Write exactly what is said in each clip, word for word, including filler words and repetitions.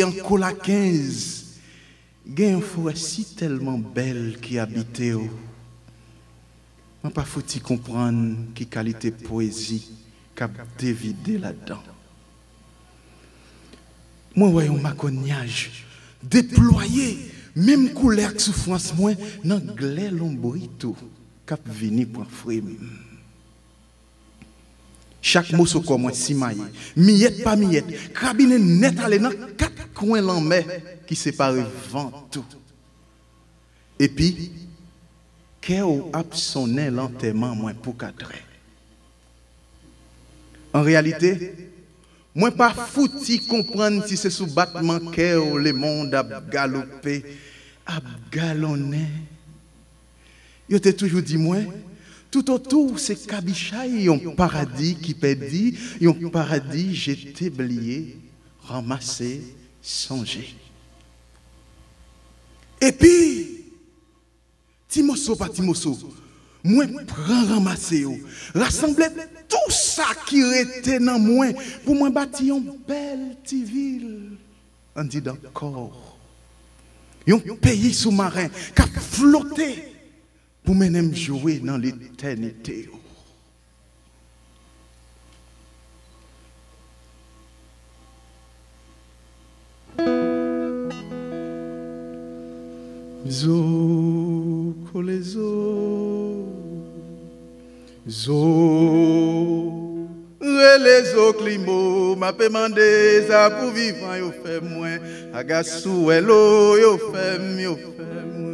An Kolakenz, gen yon forè si tèlman bèl ki abite w. Mwen pa fouti konprann ki kalite pwezi k ap devide ladan. Mwen wè yon makonyaj deplwaye, menm koulè ak soufrans mwen, nan glè lonbrit ou k ap vini pran fre m. Chak moso kò mwen simaye, miyèt pa miyèt, krabinen nèt ale nan kat kwen lanmè ki separe vant ou. Epi, kè w ap sonnen lantèman mwen pou katrè. An reyalite, mwen pa fouti konprann si se sou batman kè w lemonn ap galope, ap galonnen. Yo te toujou di mwen, toutotou w se kabichay yon paradi ki pèdi, yon paradi jete bliye, ranmase, sonje. Epi, ti moso pa ti moso, mwen pran ranmase yo, rasanble tou sa ki rete nan mwen pou mwen bati yon bèl ti vil andidan kò w. Yon peyi soumaren k ap flote pou mennen m jwe nan letènite yo. Zo kole zo, zo rele zo klimo, m ape mande sa pou vivan yo fè mwen, aga sou wèlo yo fè m, yo fè mwen.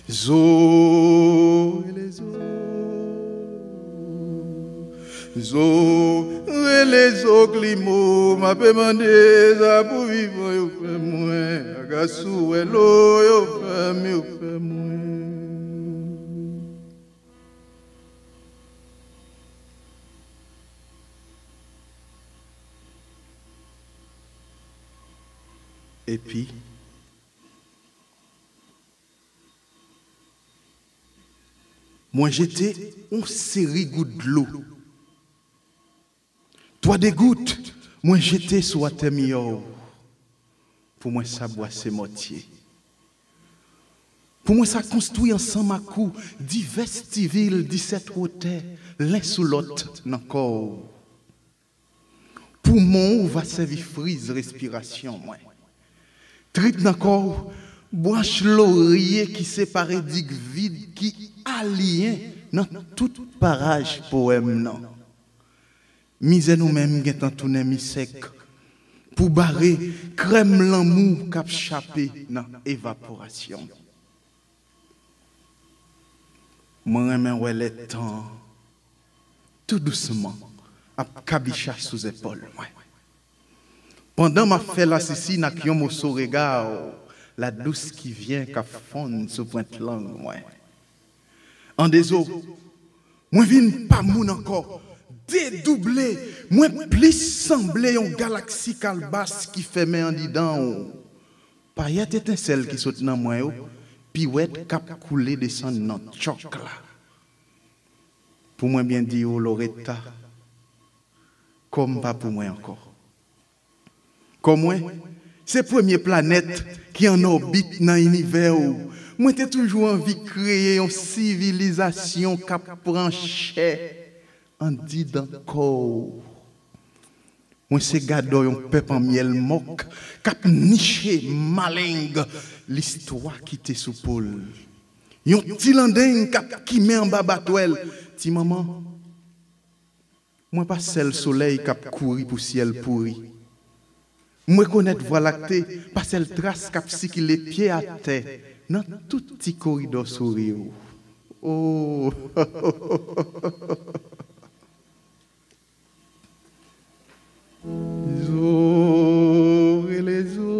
Zo rele zo, zo rele zo klimo, m ape mande sa pou vivan yo fè mwen, aga sou wèlo yo fè m, yo fè mwen. Epi, mwen jete yon seri gout dlo. Twa de gout, mwen jete sou atè miyò w. Pou mwen sa bwase mòtye. Pou mwen sa konstwi ansanm ak ou divès ti vil disèt wotè, len sou lòt nan kò w. Poumon w va sèvi friz respirasyon mwen. Trip nan kò w, branch lorye ki separe dig vid ki aliyen nan tout paraj powèm nan. Mizè nou menm gentan tounen mi sèk pou bare krèm lanmou k ap chape nan evaporasyon. Mwen renmen wè lè tan an tou dousman ap kabicha sou zèpòl mwen. Pandan m ap fè lasisin ak yon moso rega w, ladous ki vyen k ap fonn sou pwent lang mwen. An dezo, mwen vin pa moun ankò, dedouble, mwen plis sanble yon galaksi kalbas ki fèmen andidan w. Payèt etensèl ki sot nan mwen yo, piwèt k ap koule desann nan tchòk la. Pou mwen byen di w, Loretta, kò m pa pou mwen ankò. Kò mwen, se premye planèt ki an òbit nan inivè w. Mwen te toujou anvi kreye yon sivilizasyon k ap pran chè andidan kò w. Mwen se gadò yon pèp an myèl mòk k ap niche maleng listwa kite sou po l. Yon ti landeng k ap kimen anba batwèl. Ti manman, mwen pa sèl solèy k ap kouri pou syèl pouri. M rekonèt Vwa Lakte pa sèl tras k ap sikile pye atè nan tout ti koridò souri w. O! Zo rele zo.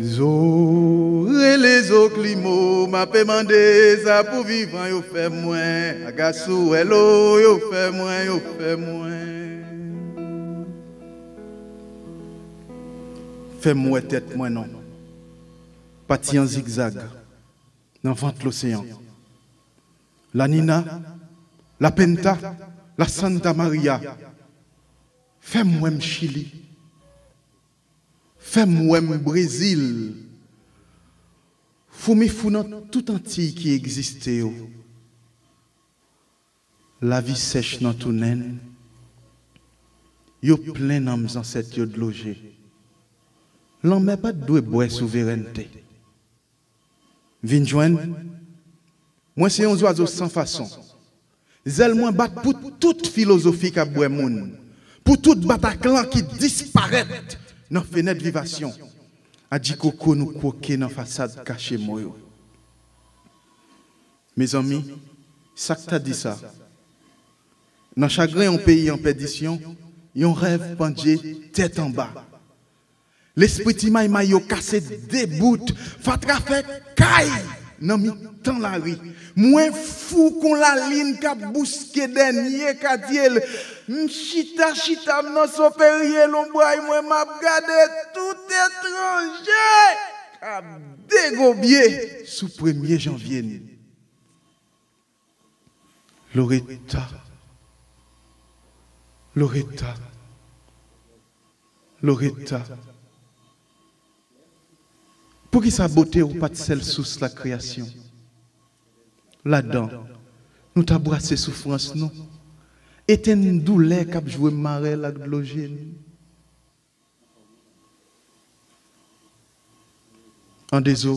Zo rele zo klimo, m ape mande sa pou vivan yo fè mwen. Aga sou wèlo yo fè mwen, yo fè mwen. Fè m wè tèt mwen non. Pati an zigzag nan vant loseyan. La Nina, La Penta, La Santa Maria. Fè m wè m Chili. Fè m wè m Brezil. Foumi fou nan tout Antiy ki egziste yo. Lavi sèch nan tounen n. Yo plen nanm zansèt yo dlo je. Lanmè pa t dwe bwè souverènte. Vin jwenn, mwen se yon zwazo san fason. Zèl mwen bat pou tout filozofi k ap bwè moun, pou tout Bataklan ki disparèt nan fenèt Vivasyon. Adjikoko nou kwoke nan fasad kache mo yo. Mezanmi, sa k ta di sa? Nan chagren yon peyi an pèdisyon, yon rèv pandje tèt anba. Lespri ti maymay yo kase de bout, fatra fè kay nan mitan lari. Mwen fou kon lalin k ap bouske dènye katye l. M chita, chita, m nan soperye lonbray mwen, m ap gade tout etranje k ap degobye sou premye janvye n. Loretta, Loretta, Loretta. Poukisa bote w pa t sèl sous lakreyasyon? Ladan, nou ta bwase soufrans nou, etenn doulè k ap jwe marèl ak dlo je n. Andezo,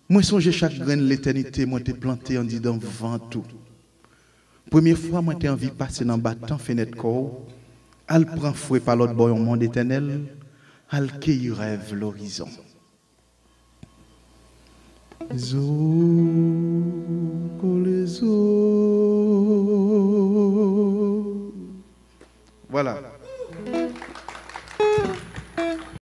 mwen sonje chak grenn letènite mwen te plante andidan vant ou. Premye fwa mwen te anvi pase nan batan fenèt kò w, al pran fre pa lòt bò yon mond etènèl, al keyi rèv lorizon. Zo, kole zo. Vwala.